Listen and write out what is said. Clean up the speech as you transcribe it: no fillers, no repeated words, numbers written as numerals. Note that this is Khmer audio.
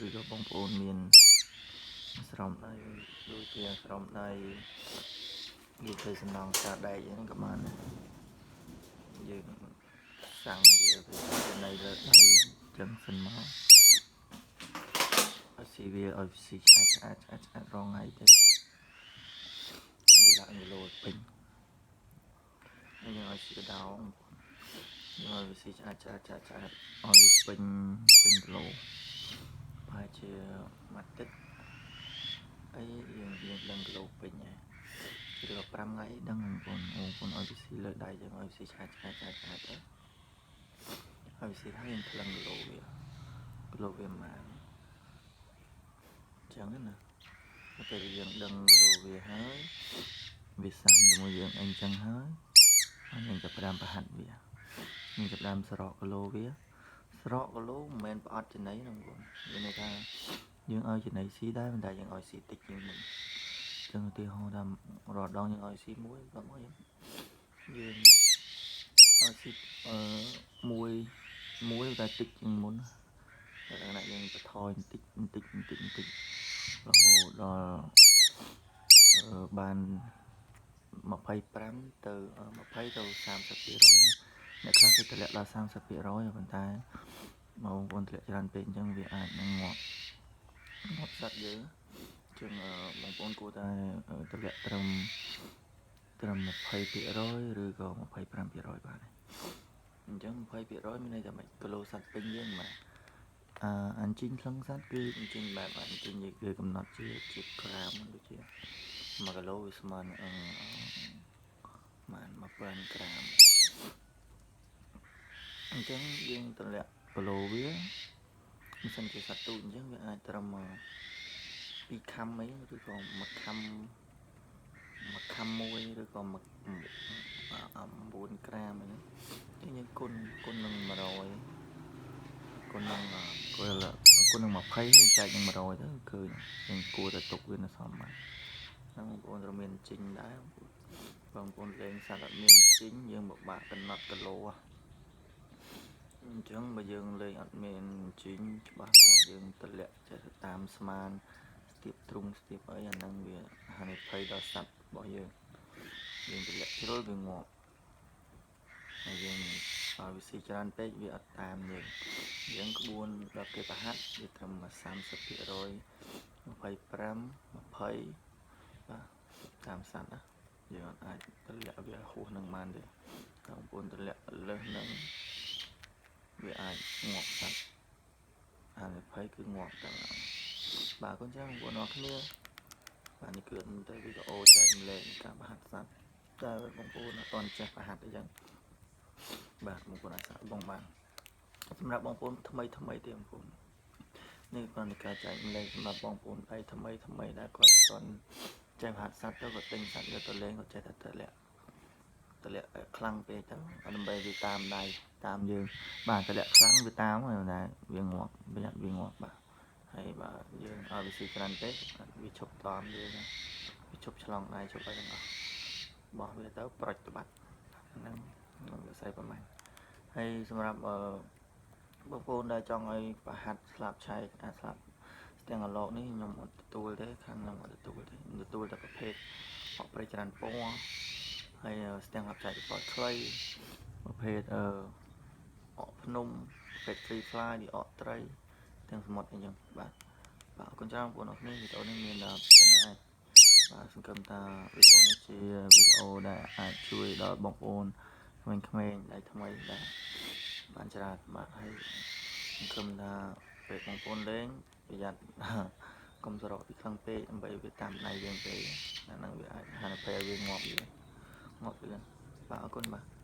ឬក៏បងប្អូនមានស្រោមដៃដូចជាស្រោមដៃនិយាយធ្វើសំណងសាដែកហ្នឹងក៏បានដែរយើងសាំងវាវានៅលើដៃចឹងសិនមកឲ្យស៊ីវាឲ្យស៊ីឆ្អាតឆ្អាតឆ្អាតឆ្អាតរងថ្ងៃទៅវាឡើងគីឡូពេញហើយយើងឲ្យស៊ីដោងយើងឲ្យវាស៊ីឆ្អាតឆ្អាតឆ្អាតឆ្អាតឲ្យវាពេញពេញគីឡូប្រហែលជាមួយអាទិត្យអីយើងយើងដឹងគីឡូពេញហើយឬក៏5ថ្ងៃដឹងបងប្អូនបងប្អូនឲ្យវាស៊ីលើដៃយើងឲ្យវាស៊ីឆ្អាតឆ្អាតឆ្អាតឆ្អាតទៅឲ្យវាស៊ីហើយយើងថ្លឹងគីឡូវាគីឡូវាប៉ុន្មានចឹងណាដល់ពេលយើងដឹងគីឡូវាហើយវាសាំងជាមួយយើងអីចឹងហើយហើយយើងចាប់ផ្ដើមប្រហាត់វាយើងចាប់ផ្ដើមស្រកគីឡូវាស្រកគីឡូមិនមែនផ្អត់ចំណីហ្នឹងបងប្អូនមានន័យថាយើងឲ្យចំណីស៊ីដែរប៉ុន្តែយើងឲ្យស៊ីតិចជាងមុនចឹងឧទាហរណ៍ថារាល់ដងយើងឲ្យស៊ីមួយបន្ទាប់មកយើងយើងឲ្យស៊ីអឺមួយមួយតែតិចជាងមុនតែលក្ខណៈយើងបន្ថយបន្តិចបន្តិចបន្តិចបន្តិចរហូតដល់អឺបាន25ទៅ20ទៅ30%ហ្នឹងអ្នកខ្លះគេតម្លាក់ដល់30%ប៉ុន្តែបងប្អូនតម្លាក់ច្រើនពេកអញ្ចឹងវាអាចនឹងងាប់ងាប់សត្វយើងជាងបងប្អូនគួរតែតម្លាក់ត្រឹមត្រឹម20%ឬក៏25%បានអញ្ចឹង20%មានន័យថាម៉េចគីឡូសត្វពេញយើងបាទអឺអញ្ជីងខ្លឹងសត្វគឺអញ្ជីងបែបអញ្ជីងគេកំណត់ជាជាក្រាមដូចជា1គីឡូវាស្មើនឹងបាន1000ក្រាមអញ្ចឹងយើងតម្លាក់គីឡូវាមិនសិនជាសត្វទូចអញ្ចឹងវាអាចត្រឹម2ខាំអីឬក៏មួយខាំមួយខាំមួយឬក៏មួយ9ក្រាមអីហ្នឹងយើងគុណគុណនឹង100គុណនឹងគុណគុណនឹង20ចែកនឹង100ទៅឃើញយើងគួរតែទុកវានៅសមបានហ្នឹងបងប្អូនត្រូវមានជីងដែរបងប្អូនលេងសត្វអត់មានជីងយើងពិបាកកំណត់គីឡូអញ្ចឹងបើយើងលេងអត់មានជីងច្បាស់លាស់យើងតម្លាក់ចេះតាមស្មានស្ទាបទ្រុងស្ទាបអីអាហ្នឹងវាហានិភ័យដល់សត្វរបស់យើងយើងតម្លាក់ជ្រុលវាងាប់ហើយយើងឲ្យវាស៊ីច្រើនពេកវាអត់តាមយើងយើងក្បួនដល់គេប្រហាត់វាត្រឹម30% 25 20បាទតាមសត្វណាយើងអត់អាចតម្លាក់វាហួសនឹងបានទេបងប្អូនតម្លាក់លើសនឹងវាអាចងាប់សត្វហានិភ័យគឺងាប់តែម្ដងបាទអរគុណច្រើនបងប្អូនអរគ្នាបាទនេះគឺតែវីដេអូចែកម្លែកការប្រហាត់សត្វតែបងប្អូនអត់ទាន់ចេះប្រហាត់អីចឹងបាទបងប្អូនអាចសាកបងបានសម្រាប់បងប្អូនថ្មីថ្មីទេបងប្អូននេះគ្រាន់តែការចែកម្លែកសម្រាប់បងប្អូនដៃថ្មីថ្មីដែលគាត់អត់ទាន់ចេះប្រហាត់សត្វទៅគាត់ទិញសត្វយកទៅលេងគាត់ចេះតែតម្លាក់តម្លាក់ខ្លាំងពេកទៅដើម្បីវាតាមដៃតាមយើងបាទតម្លាក់ខ្លាំងវាតាមហើយតែវាងាប់ប្រយ័ត្នវាងាប់បាទហើយបើយើងឲ្យវាស៊ីច្រើនពេកវាឈប់តាមយើងវាឈប់ឆ្លងដៃឈប់អីទាំងអស់បោះវាទៅប្រុចត្បាត់ហ្នឹងនឹងវិស័យប្រហែលហើយសម្រាប់អឺបងប្អូនដែលចង់ឲ្យប្រហាត់ស្លាប់ឆែកអាស្លាប់ស្ទាំងអាឡកនេះខ្ញុំអត់ទទួលទេខាងខ្ញុំអត់ទទួលទេខ្ញុំទទួលតែប្រភេទអកព្រៃច្រើនពណ៌ហើយស្ទាំងស្លាប់ឆែកពណ៌ខ្លីប្រភេទអឺអកភ្នំប្រភេទ free fly នេះអកត្រីទាំងសមុទ្រអីចឹងបាទបាទអរគុណច្រើនបងប្អូនអរគ្នាវីដេអូនេះមានតែប៉ុណ្ណឹងឯងបាទសង្ឃឹមថាវីដេអូនេះជាវីដេអូដែលអាចជួយដល់បងប្អូនក្មេងៗដែលថ្មីដែលបានច្រើនបាទហើយសង្ឃឹមថាពេលបងប្អូនលេងប្រយ័ត្នកុំសរកពីខ្លាំងពេកដើម្បីវាតាមដៃយើងពេកអាហ្នឹងវាអាចហានិភ័យឲ្យវាងាប់វាងាប់លឿនបាទអរគុណបាទ។